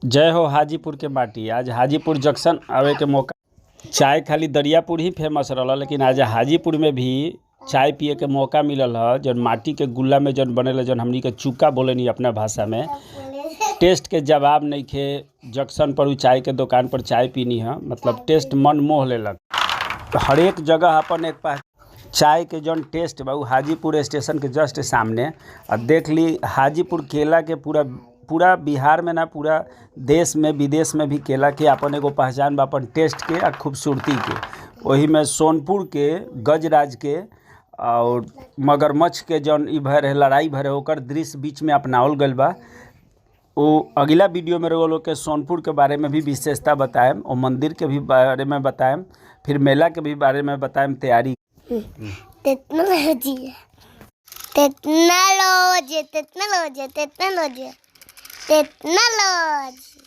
जय हो हाजीपुर के माटी। आज हाजीपुर जंक्शन आवे के मौका, चाय खाली दरियापुर ही फेमस रहल, लेकिन आज हाजीपुर में भी चाय पिए के मौका मिलल ह। जौन माटी के गुल्ला में जौन बनेला, जौन हमनी के चुका बोलेनी अपना भाषा में, टेस्ट के जवाब नइखे। जंक्शन पर उ चाय के दुकान पर चाय पीनी ह, मतलब टेस्ट मन मोह लेलक। हरेक जगह अपन एक चाय के जौन टेस्ट बा उ हाजीपुर स्टेशन के जस्ट सामने। आ देख ली हाजीपुर केला के पूरा पूरा बिहार में ना, पूरा देश में विदेश में भी केला के अपन एगो पहचान बा, अपन टेस्ट के आ खूबसूरती के। ओही में सोनपुर के गजराज के और मगरमच्छ के जौन ई भय रहे, लड़ाई भय रहे, ओकर दृश्य बीच में अपनावल गइल बा। वो अगला वीडियो में रउआ लोग के सोनपुर के बारे में भी विशेषता बताएम और मंदिर के भी बारे में बताएम, फिर मेला के भी बारे में बताएम तैयारी। Technology, technology, technology, technology, technology.